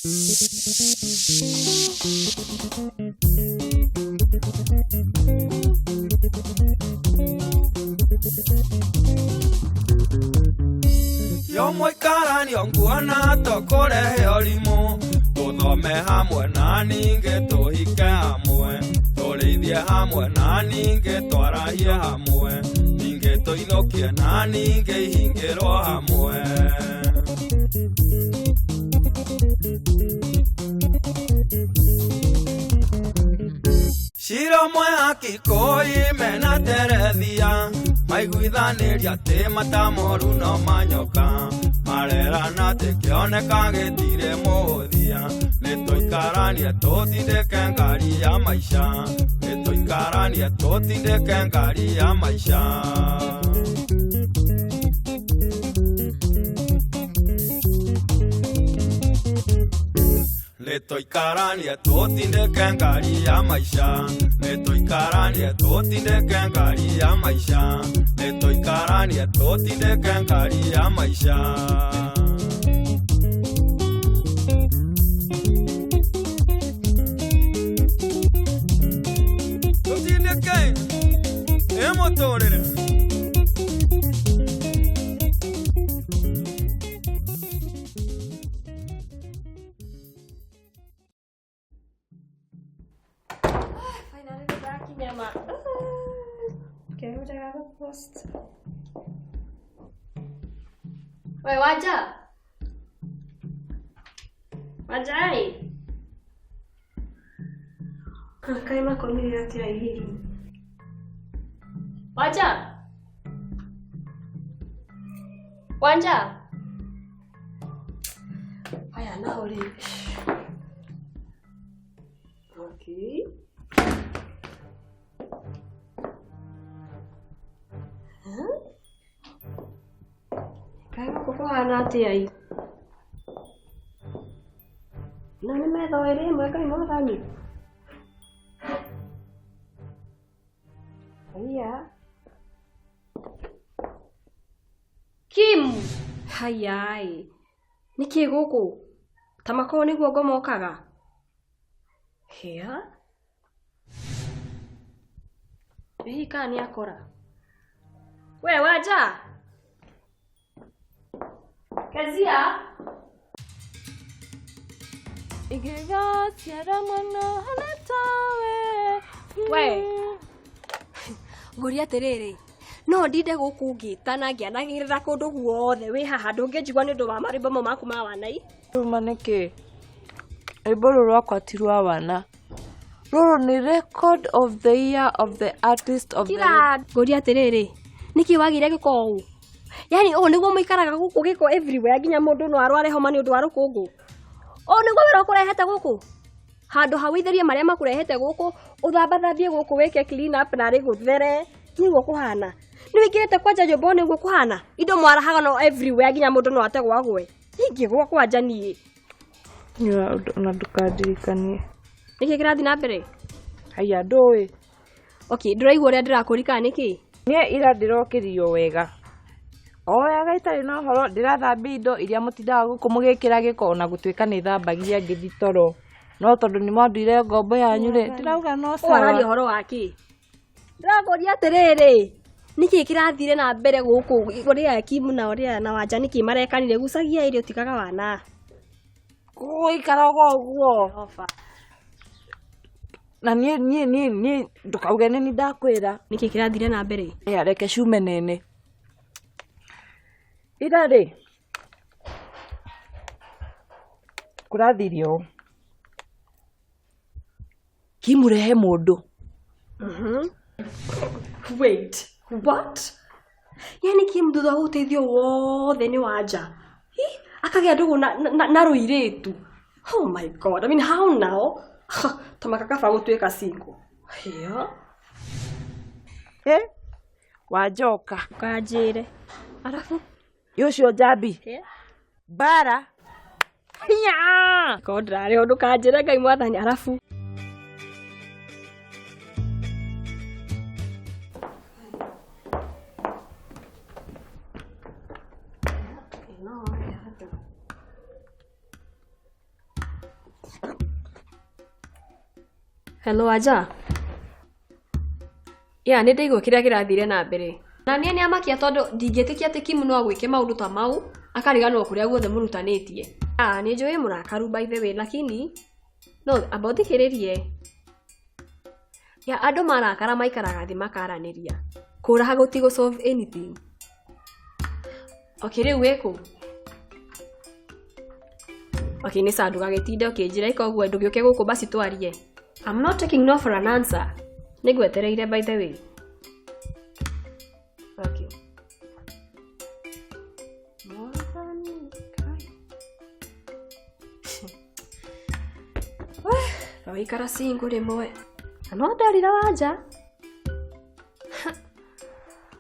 Yo mũikaranio nguona tũkũrehe ũrimũ, tũthome hamwe na ningĩ tũhike hamwe, tũrĩithie hamwe na ningĩ twarahie hamwe, ningĩ tũinũkie na ningĩ ihingĩrwo hamwe. Cira ũmwe Akikuyu mena Terethia maiguithanĩria atĩ mata moru no manyoka, marerana atĩ kĩoneka gĩtirĩ mũhũthia, nĩtũikaranie tũtindĩke ngari ya maica, nĩtũikaranie tũtindĩke ngari ya maica. Nĩtũikaranie tũtindĩke ngari ya maica, nĩtũikaranie tũtindĩke ngari ya maica, nĩtũikaranie tũtindĩke ngari ya maica. Tũtindĩke ĩ mũtũrĩre. Finally ndakinya ma. Ngĩhũraga post. We Wanja. Wanja ĩ. Kaĩ makomire atĩa hihi? Wanja. Wanja. Aya nao rĩ. Okay. Huh? Kaĩ gũkũ kũhana atĩa ĩ? Na nĩ metha o ĩrĩ ĩmwe Ngai mwathani. Haiya. Kim! Haiya ĩ. Nĩkĩ gũkũ? Ta makorwo nĩguo ngomokaga? Hĩa? Hihi kana nĩ akora? We Wanja! Kezia! Ingĩgaciara mwana ũhana tawe. We! Ngũria atĩrĩrĩ, no ndinde gũkũ ngĩtana ngĩanagĩrĩra kũndũ guothe wĩ haha ndũngĩnjigua nĩ ũndũ wa marwĩmbo mau maku ma wanai? Ruma nĩkĩ? Rwĩmbo rũrũ rwakwa ti rwa wana. Rũrũ nĩ record of the year of the artist of the Kira! Ngũria atĩrĩrĩ, nĩkĩ wagĩire gĩko ũũ? Yaani ũũ nĩguo mũikaraga gũkũ gĩko everywhere nginya mũndũ no arware homa nĩ ũndũ wa rũkũngũ? Ũũ nĩguo wĩra ũkũrehete gũkũ? Handũ ha wĩitherie marĩa makũrehete gũkũ, ũthambathambie gũkũ wĩke clean up narĩ gũthere, nĩguo kũhana. Nĩ wĩingĩrĩte kwanja nyũmba ũũ nĩguo kũhana? Indo mwarahaga no everywhere nginya mũndũ no ategwo agwe. Ingĩgwa kwanja niĩ. Nyua ona ndũkandirikanie. Nĩkĩ kĩrathiĩ na mbere? Haiya ndũĩ. Okay, ndũraigua ũrĩa ndĩrakũria kana nĩkĩ? Niĩ ira ndĩrokĩrio wega. O wega itarĩ na ũhoro ndĩrathambia indo iria mũtindaga gũkũ mũgĩkĩra gĩko ona gũtuĩka nĩ thambagia ngĩthiĩ toro. No tondũ nĩ mwanduire ngombo yanyu rĩ, ndĩrauga no Ũũ araria sawa. ũhoro wa kĩ? Ndĩrakũria atĩrĩrĩ, nĩkĩ kĩrathire na mbere gũkũ ũrĩa Kim na ũrĩa na Wanja nĩkĩ marekanire gucagia irio tigaga wana. Gũikaraga ũguo. Jehova. Na niĩ niĩ niĩ niĩ ndũkauge nĩ niĩ ndakwĩra. Nĩkĩ kĩrathire na mbere? Aya reke cume nene. Ira rĩ, kũrathire ũũ. Kim rehe mũndũ. Wait, what? Yani Kim thutha wa ũteithio wothe nĩ Wanja. Hi, akagĩa ndũgũ na rũirĩtu. Oh my God, I mean how now? Ta makakaba gũtuĩka single. Hĩa? Eh? Wanjoka. Ũkanjĩre. Arabu? Ĩ ũcio njambi. Hĩa? Mbara. Hinya! Korwo ndĩrarĩ ho ndũkanjĩre Ngai mwathani arabu. Hello Aja. Ya nĩ ndaigua kĩrĩa kĩrathire na mbere. Na niĩ nĩ amakia tondũ ndingĩtĩkia atĩ Kim no agwĩke maũndũ ta mau akariganĩrwo kũrĩa guothe mũrutanĩtie. Ah, nĩ njũĩ mũrakaru by the way, lakini no amba ũthikĩrĩrie. Ya andũ marakara maikaraga thĩ makaranĩria. Kũraha gũtigũ solve anything. Okay, rĩu wĩkũ? Okay, nĩ sawa ndũgagĩtinde ũkĩnjĩra ĩka ũguo ndũgĩũke gũkũ basi twarie. I'm not taking no for an answer. Nĩngwetereire by the way. Okay. Mwathani Ngai. Waikara single rĩmwe. Na no nderira Wanja.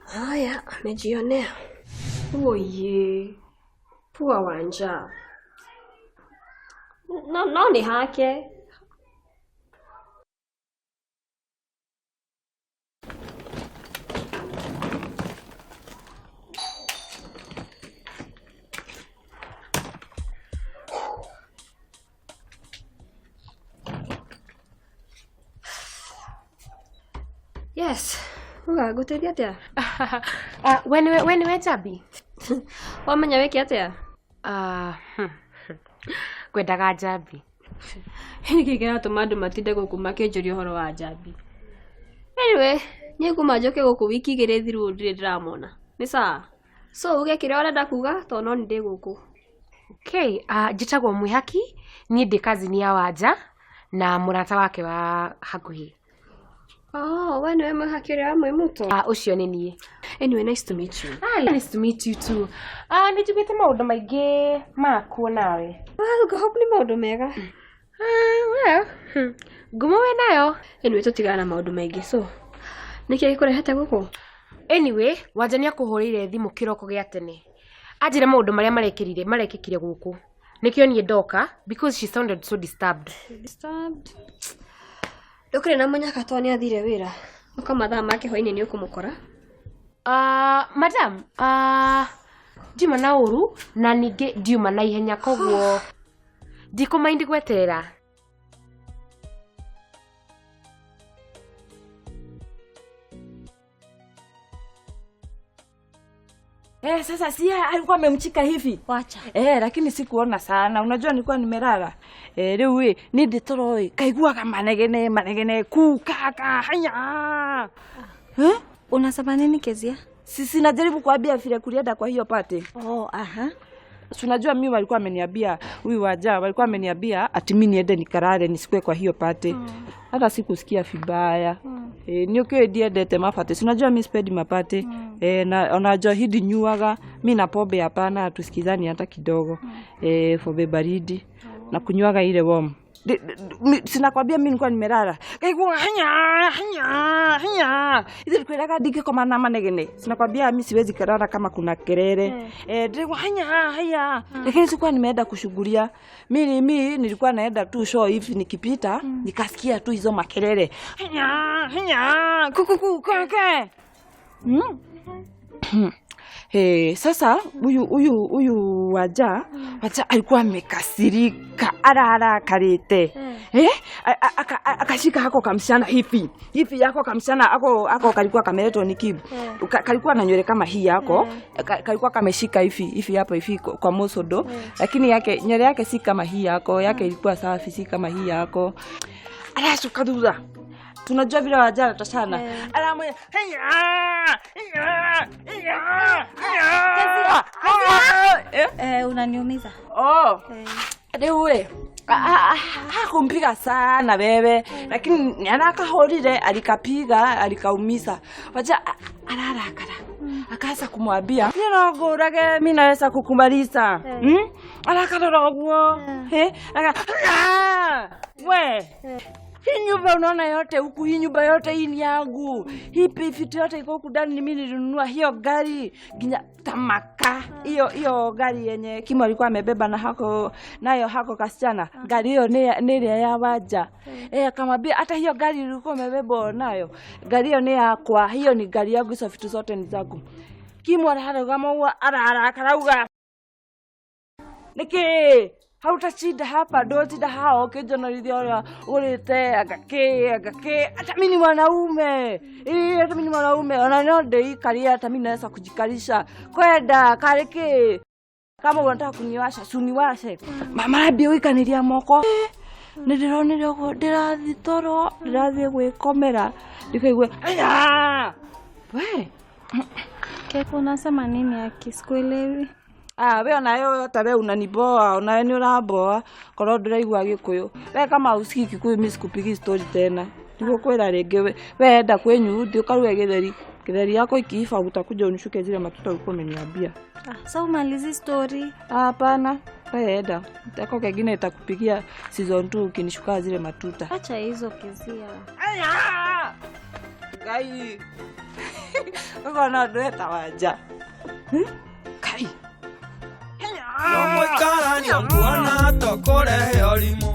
Haya, amejionea. Oye. Poor Wanja. No, no nĩ hake. Yes. Uga ngũteithia atĩa? We nĩwe Njambi? Wamenya wĩke atĩa? Ngwendaga Njambi. Nĩkĩ kĩratũma andũ matinde gũkũ makĩnjũria ũhoro wa Njambi? Anyway, niĩ kuma njoke gũkũ wiki igĩrĩ thiru ndirĩ ndĩramona. Nĩ sawa? So uge kĩrĩa ũrenda kuga tondũ no nĩ ndĩ gũkũ. Okay, njĩtagwo Mwĩhaki, niĩ ndĩ cousin ya Wanja na mũrata wake wa hakuhĩ. Oh, we nĩwe Mwĩhaki ũrĩa wa Mwĩmuto? Ũcio nĩ niĩ. Anyway, nice to meet you. Nice to meet you too. Nĩ njiguĩte maũndũ maingĩ makuo nawe. Ngũhope nĩ maũndũ mega. Well, ngumo wĩ nayo. Anyway, tũtigana na maũndũ maingĩ. So, nĩkĩ gĩkũrehete gũkũ? Anyway, Wanja nĩ akũhũrĩire thimũ kĩroko gĩa tene. Anjĩra maũndũ marĩa marekĩkire gũkũ. Nĩkĩo niĩ ndoka because she sounded so disturbed. Disturbed? Ndũkĩrĩ na mũnyaka tondũ nĩ athire wĩra. Ũka mathaa make hwaĩ-inĩ nĩ ũkũmũkora. Madam, ndiuma na ũru na ningĩ ndiuma na ihenya koguo ndikũmaindi gweterera. Sasa si alikuwa amemchika hivi. Wacha. Lakini sikuona sana. Unajua nilikuwa nimelala. Rĩu ĩ ni ndĩ toro ĩ kaiguaga manegene manegene ku kaka haya. Unasema nini Kezia? Sisi najaribu kuambia vile kulienda kwa hiyo party. Oh, aha. Si unajua mimi walikuwa ameniambia huyu Wanja walikuwa ameniambia ati mimi niende nikarare nisikue kwa hiyo party. Hata sikusikia vibaya. Ni ukiwa ndiendete mapate. Si unajua mimi sipendi mapate. Na unajua hidi nyuaga mimi na pombe hapana hatusikizani hata kidogo. Pombe baridi na kunywaga ile warm. Sinakwambia mimi nilikuwa nimelala. Kaigua hanya hanya hanya. Ile kwiraga ndingĩkoma na manegene. Sinakwambia mimi siwezi kulala kama kuna kelele. Ndĩgwa hanya hanya. Lakini sikuwa nimeenda kushughulia. Mimi nilikuwa naenda tu show hivi nikipita nikasikia tu hizo makelele. Hanya hanya kukuku keke. Sasa huyu Wanja alikuwa amekasirika ararakarite. Akashika hako kamsichana hivi. Hivi yako kamsichana ako kalikuwa kameletwa ni Kibu. Kalikuwa na nywele kama hii yako. Kalikuwa kameshika hivi hivi hapa hivi kwa mosodo. Lakini yake nywele yake si kama hii yako, yake ilikuwa safi si kama hii yako. Arashuka thutha. Tunajua vile Wanja anatoshana. Alamwe Unaniumiza. Oh. Rĩu ĩ hakumpiga sana wewe lakini arakahũrire alikapiga alikaumiza. Wacha ararakara. Akaanza kumwambia niĩ no ngũrage mimi naweza kukumaliza. Arakarora ũguo. We. Hii nyumba unaona yote huku, hii nyumba yote hii ni yangu. Hii vitu yote iko huku ndani ni mimi nilinunua hiyo gari nginya tamaka. Hiyo gari yenye Kimo alikuwa amebeba na hako nayo hako kasichana. Gari hiyo ni ile ya Wanja. Akamwambia hata hiyo gari ilikuwa umebeba nayo. Gari hiyo ni yakwa, hiyo ni gari yangu, hizo vitu zote ni zangu. Kimo araharugama ũguo ararakara auga. Niki? Hautashinda hapa, ndotinda haha ũkĩnjonorithia ũrĩa ũrĩte anga kĩ anga kĩ. Hata mimi ni mwanaume. Ĩ, hata mimi ni mwanaume. Ona no ndĩikarie, hata mimi naweza kujikalisha. Kwenda karĩ kĩ? Kama unataka kuniwasha, si uniwashe. Mama ambia gũikanĩria moko. Nĩ ndĩronire ũguo ndĩrathiĩ toro, ndĩrathiĩ gwĩkomera, ndikaigua aya. We. Keko, unasema nini aki? Sikuelewi. Ah, we onawe ta we unaniboa, onawe ni ũramboa, korwo ndũraigua Gĩkũyũ. We kama usikii Kikuyu mi sikupigi story tena. Ndigũkwĩra rĩngĩ we. We enda kwenyu thiĩ ũkaruge gĩtheri. Gĩtheri yako ikiiva utakuja unishuke zile matuta ulikuwa umeniambia. Ah, sa umalizi story. Ah, hapana. We enda. Tako kengine itakupigia season 2 ukinishuka zile matuta. Acha hizo Kezia. Aya! Ngai. Ũkona andũ eta wanja. Kai. No mũikarania nguona tokũrehe ũrimũ.